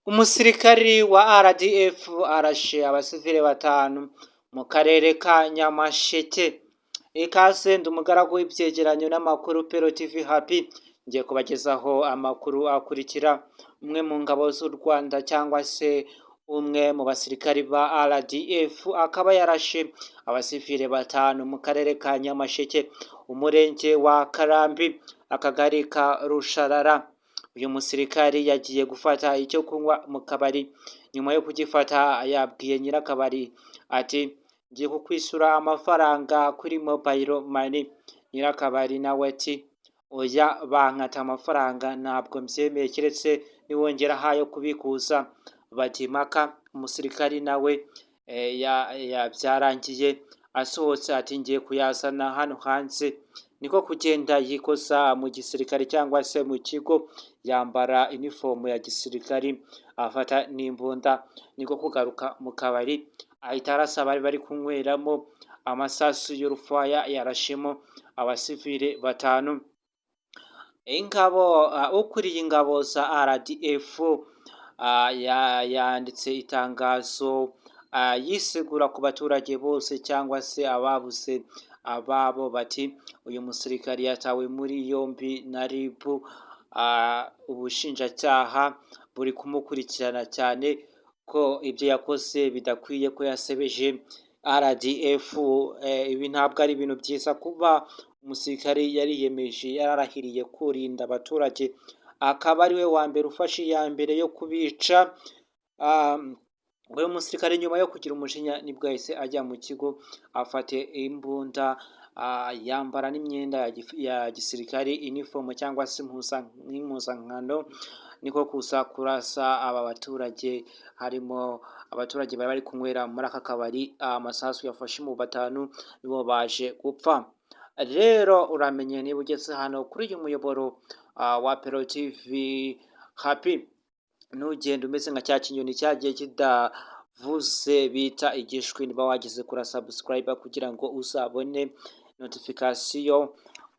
Umusirikari wa RDF arashe abasivile batanu mu karere ka Nyamasheke. Ikaze, ndi umugaragu w'ibyegeranyo n'amakuru Pero TV Happy, ngiye kubagezaho amakuru akurikira. Umwe mu ngabo z'u Rwanda cyangwa se umwe mu basirikari ba RDF akaba yarashe abasivile batanu mu karere ka Nyamasheke, umurenge wa Karambi, akagari ka Rusharara. Uyu musirikari yagiye gufata icyo kunywa mu kabari. Nyuma yo kugifata, yabwiye nyirakabari ati: "Ngiye kukwishyura amafaranga kuri mobile money." Nyirakabari nawe ati: "Oya, bankata amafaranga, ntabwo mbyemeye, keretse niwongeraho ayo kubikuza." Bajya impaka. Umusirikari nawe byarangiye asohotse ati: "Ngiye kuyazana hano hanze." Niko kugenda yikoza mu gisirikare cyangwa se mu kigo, yambara inifomu ya gisirikari, afata n'imbunda, niko kugaruka mu kabari, ahita arasa abari bari kunyweramo. Amasasu y'urufaya yarashemo abasivile batanu. Ingabo, ukuriye ingabo za RDF yanditse itangazo yisegura ku baturage bose cyangwa se ababuze ababo, bati: "Uyu musirikari yatawe muri yombi na RIB, ubushinjacyaha buri kumukurikirana cyane ko ibyo yakoze bidakwiye, ko yasebeje RDF." Ibi ntabwo ari ibintu byiza, kuba umusirikare yariyemeje, yararahiriye kurinda abaturage, akaba ari we wa mbere ufashe iya mbere yo kubica. Uyu musirikare nyuma yo kugira umujinya nibwo yahise ajya mu kigo, afata imbunda, yambara n'imyenda ya gisirikare, inifomu cyangwa se nk'impuzankano, niko kuza kurasa aba baturage, harimo abaturage bari bari kunywera muri aka kabari. Amasasu yafashe mu batanu, nibo baje gupfa. Rero uramenye, niba ugeze hano kuri uyu muyoboro wa Pero TV Happy, ntugende umeze nka cya kinyoni cyagiye kidavuze bita igishwi. Niba wageze kuri subscribe kugira ngo uzabone notification.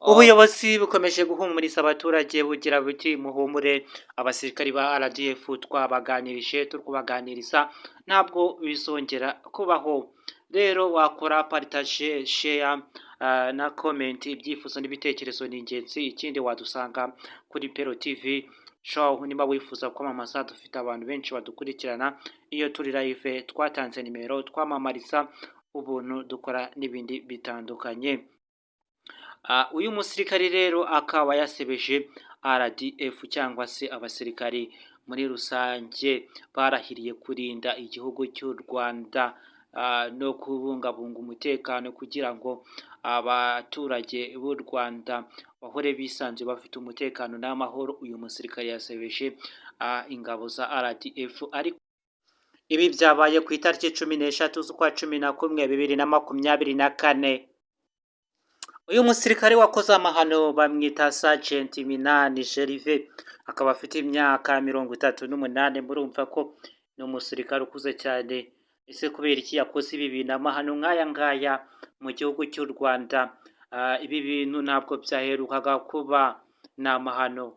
Ubuyobozi bukomeje guhumuriza abaturage, bugira buti: "Muhumure, abasirikari ba RDF twabaganirije, turi kubaganiriza, ntabwo bizongera kubaho." Rero wakora partage, share na comment. Ibyifuzo n'ibitekerezo ni ingenzi. Ikindi, wadusanga kuri Pero TV Show niba wifuza kwamamaza. Dufite abantu benshi badukurikirana iyo turi live, twatanze nimero, twamamariza ubuntu, dukora n'ibindi bitandukanye. Uyu musirikari rero akaba yasebeje RDF cyangwa se abasirikari muri rusange barahiriye kurinda igihugu cy'u Rwanda no kubungabunga umutekano, kugira ngo abaturage b'u Rwanda bahore bisanzuye, bafite umutekano n'amahoro. Uyu musirikare yasebeje ingabo za RDF. Ariko ibi byabaye ku itariki 13 z'ukwa 11 2024. Uyu musirikare wakoze amahano bamwita Sergeant Minani Gervais, akaba afite imyaka 38. Murumva ko ni umusirikare ukuze cyane. Ese kubera iki yakoze ibi bintu, amahano nk'aya ngaya mu gihugu cy'u Rwanda? Ibi bintu ntabwo byaherukaga kuba, ni amahano.